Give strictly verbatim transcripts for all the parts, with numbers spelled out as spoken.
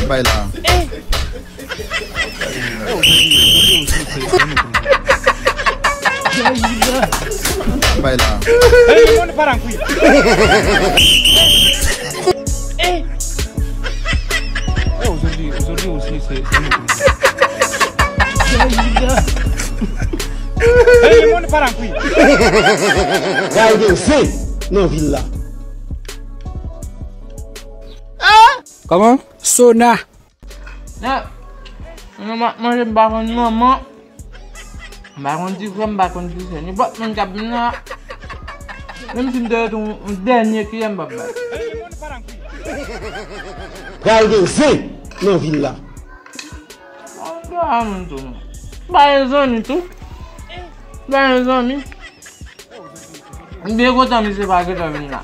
Bay la. Bay la. Pral gen zen nan vil la. Kòman? Sona. Nan, nan m ap manje, m pa konn manman. M pa konn ti frè, m pa konn ti sè. Nenpòt moun k ap vin la, menm si m te ret yon, yon dènye kiyè, m p ap bay. Pral gen zen nan vil la. An, pa moun tou, non. M pa gen zanmi tou. M pa gen zanmi. M byen kontan misye pa gentan vin la.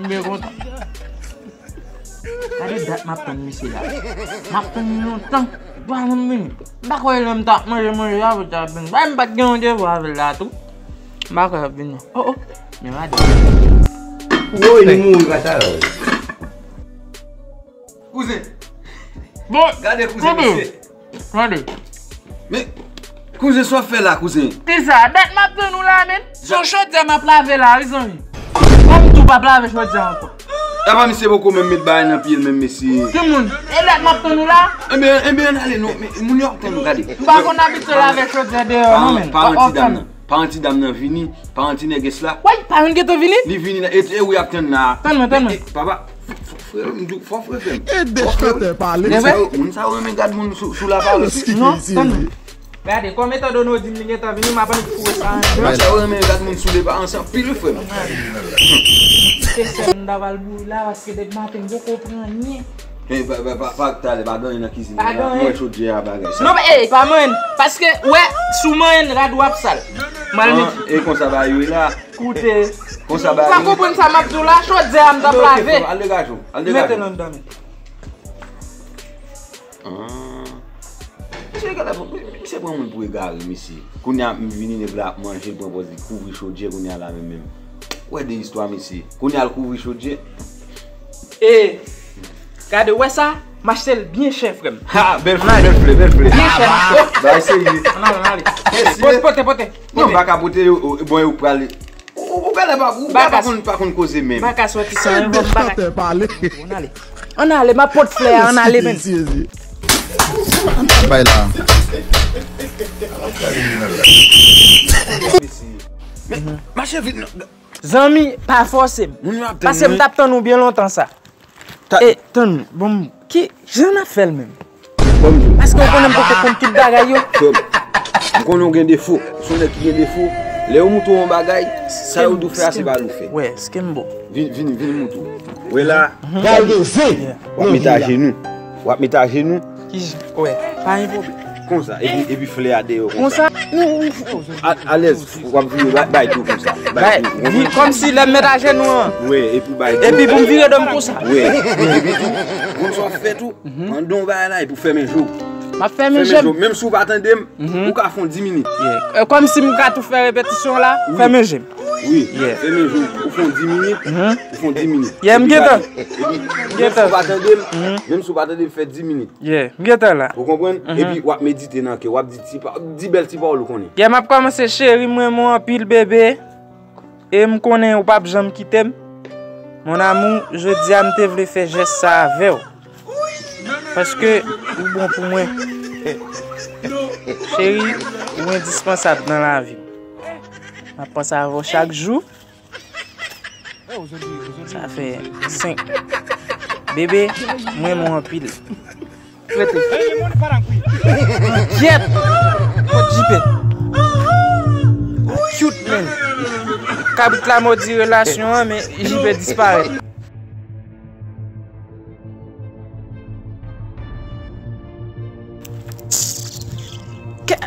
M byen kontan. Gade dat m ap tann misye la. M ap tann li lontan. Li pa janm vini. M pa kwè lè m t ap manje, manje a pou l t ap vini. Bay m pa t gen randevou avè l la tou. M pa kwè l ap vini. Oh, oh. Men gade. Woy, li mouri pa sa la. Kouzen. Bon, gade kouzen, mesye. Gade. Men, kouzen, sa w ap fè la, kouzen? Kisa? Dat m ap tann ou la, menn. Se yon chodyè m ap lave la, wi, zanmi. Kòm tou p ap lave chodyè ankò. Apa misye poko menm met bagay nan pye l menm, mesye? Ki moun? E dat m ap tann ou la? Enben, enben, ann ale non. Men, moun yo ap tann ou, gade. M pa konn abitye lave chodyè deyò, non, menn. Paran ti dam nan. Paran ti dam nan vini. Paran ti nègès la. Way, paran gentan vini? Li vini la. E, e ou y ap tann la. Tann mwen, tann mwen. E, papa, f-, f-, frè m, di w, fò frè fè m. E dechantè pale. Moun sa yo, moun sa yo renmen gad moun sou, sou laparèt, wi. Non, tann mwen. Gade, kòm etan done w di m li gentan vini, m ap annik foure sa andan. Moun sa yo renmen gad moun sou laparèt anpil, wi, frè m. Se sèl m ta pral bouyi la, paske depi maten m poko pran anyen. E, pa, pa, pa, pa, talè, pa gen anyen nan kizin nan. Pa gen anyen. Mwen chodyè a bagay sa. Non, e, pa manyen. Paske, wè, si w manyen, rad ou ap sal. M al mete. E konsa bagay yo ye la. Koute. Konsa bagay yo ye. Ou pa konprann sa m ap di w la, chodyè a m t ap lave. Al degaje w, al degaje w. Mete l anndan, men. Ah. Misye gade, misye pran moun pou egare, mesye. Kounye a, m vini, nèg la ap manje, l pran pòz li kouvri chodyè, kounye a la menm menm. Wè de istwa, mesye. Kounye a, l kouvri chodyè. E, gade, wè sa? M achte l byen chè, frè m. Ha, bèl flè, bèl flè, bèl flè. Byen chè, m achte l. Bagay serye. Ann ale, ann ale. Mesye. Pote, pote, pote. Non, m pa ka pote yo, bon, yo prale. Ou, ou gade pa, ou gade pa konn, pa konn koze menm. M pa ka sòti san revolv, m pa ka. Ann ale. Ann ale, m ap pot flè a, ann ale, menn. Bay la. Men, mache vit, non. Zanmi, pa fòse m. Paske m t ap tann ou byen lontan sa. E, tann, bon, ki jan n ap fè l menm? Paske ou konnen m poko konn tout bagay yo. Frè m, m konnen w gen defo. Ou se yon nèg ki gen defo. Lè yo montre w yon bagay, sa yo di w fè a, se pa li w fè. Wè, skimbo. Vin, vin, vin montre w. Wè la. Pral gen zen. W ap met ajenou. W ap met ajenou. Ki jan? Wè, pa gen pwoblèm. Konsa, epi, epi flè a deyò konsa. Konsa? A, alèz, w ap vire, bay, bay tou konsa. Bay tou. Kòmsi lè m met ajenou an. Wi, epi bay tou. Epi pou m vire do m konsa. Wi. Epi tou, konn sa w ap fè tou. Pandan w bagay la, epi w fèmen je w. M ap fèmen je m. Menm si w pa tande m, ou ka fè yon dis minit. Kòmsi m ka tou fè repetisyon la, fèmen je m. Wi, fèmen je w. Ou fè yon dis minit, ou fè yon dis minit. Yeah, m gentan. Epi, menm si w pa tande m, menm si w pa tande m, fè dis minit. Yeah, m gentan la. Ou konprann? Epi w ap medite nan kè w, w ap di ti pa, di bèl ti pawòl ou konnen. Yeah, m ap kòmanse, cheri, m renmen w anpil, bebe. E m konnen ou p ap janm kite m. Mon amour, jodi a m te vle fè jès sa avè w. Paske ou bon pou mwen. Cheri, ou endispansab nan lavi m. M ap panse avè w chak jou. Sa fè senk. Bebe, m renmen w anpil. Rete. Gyèt! Kot J P? Cute, man. Kabrit la modi relasyon an, men J P disparèt. Kè-,